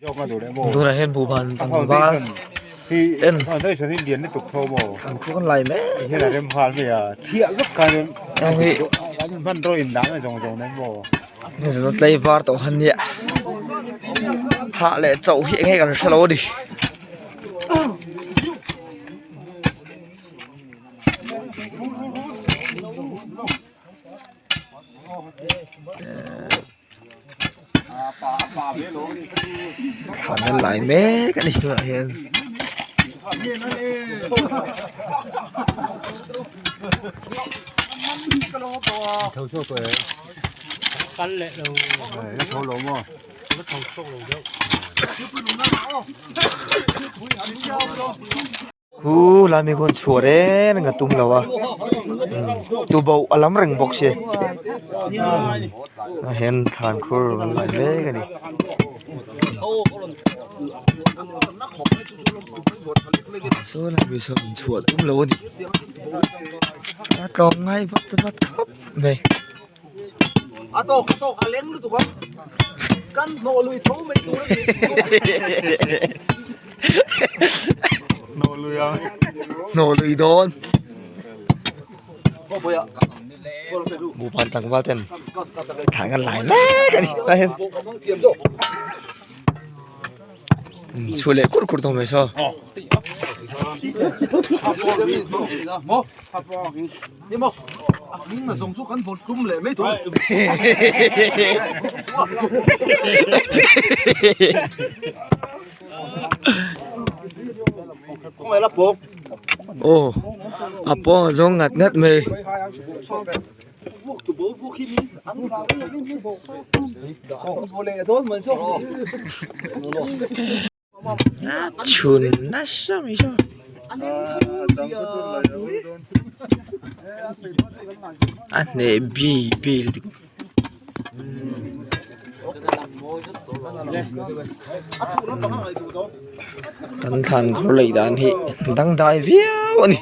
Tunah hian buhban tlangval en an khu kan lai mek tlei var tawh han nia hah leh chauh hi enge kan hrelo a ni. Thlan a lai mek a ni tunah hian. Khu lai mi khawn chhuah reng reng a tum lo a tuboh a lam reng bawk sia ah hian thlan khur an lai mek a ni. Saw lai mi sawn chhuah tum lo a ni a tlawm ngai vat vat khawp mai. Hnawh lui dawn buhban tlangval ten thlan an lai mek a ni tah hian chhuah leh kur kur tawh mai saw. Aw a pawng a zawng ngat ngat mai. Chhun nasa mai saw a hneh bi bi lutuk. Kan thlan khur lei dan hi dangdai viau a ni.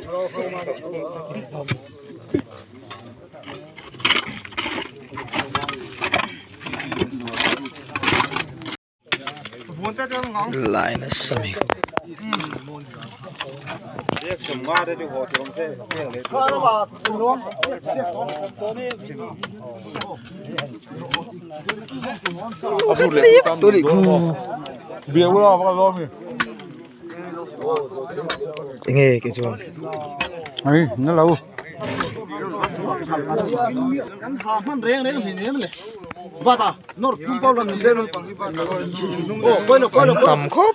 Lai nasa mai enge kei chuan. An tam khawp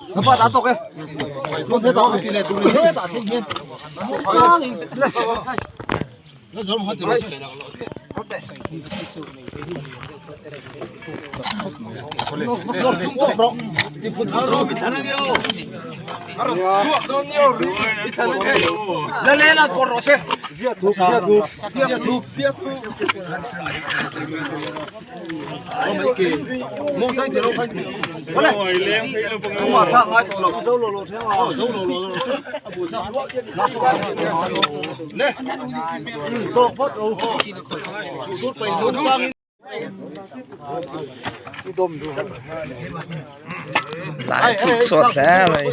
Lai thuk sawt hle mai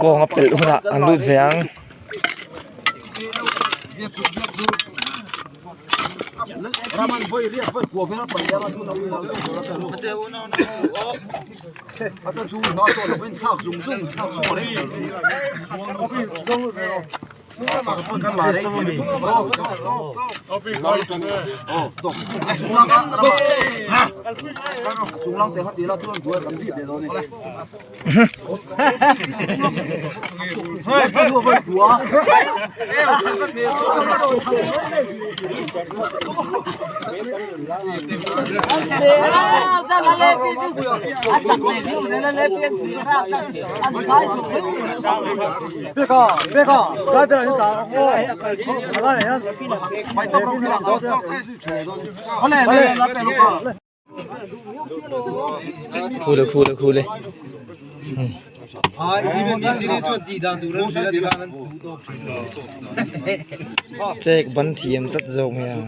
kawng a pelh hunah an lut ve ang. Khule khule khule Chek ban thiam tlat zawk mai a.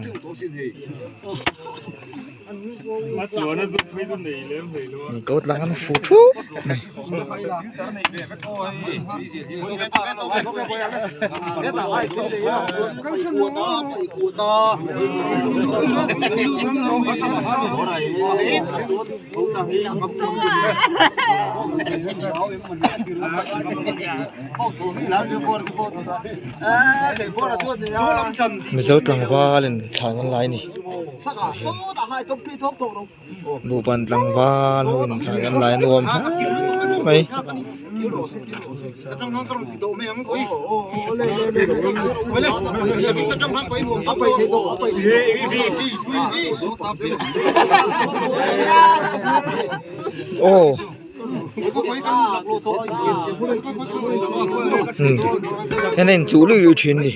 Ko tlang an fu thup mai. Mizo tlangval in thlan an lai a ni Buhban tlangval ho in thlan an lai nuam hle mai. Aw. Heng a inchuh luih luih thin a ni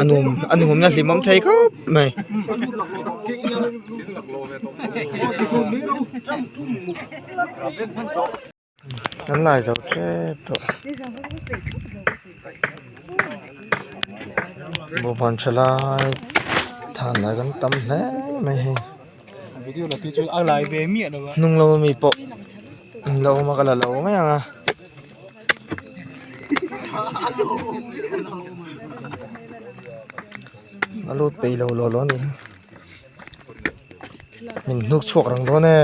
a nuam a nuamna hlimawm thei khawp mai. An lai zo tep tawh buhban tha lai than lai kan tam hle mai hei. Hnung lama mi pawh an lo awm a ka la lo mai ang a. A lut peih lo law law a ni hi min hnuk chhuak rang dawn e.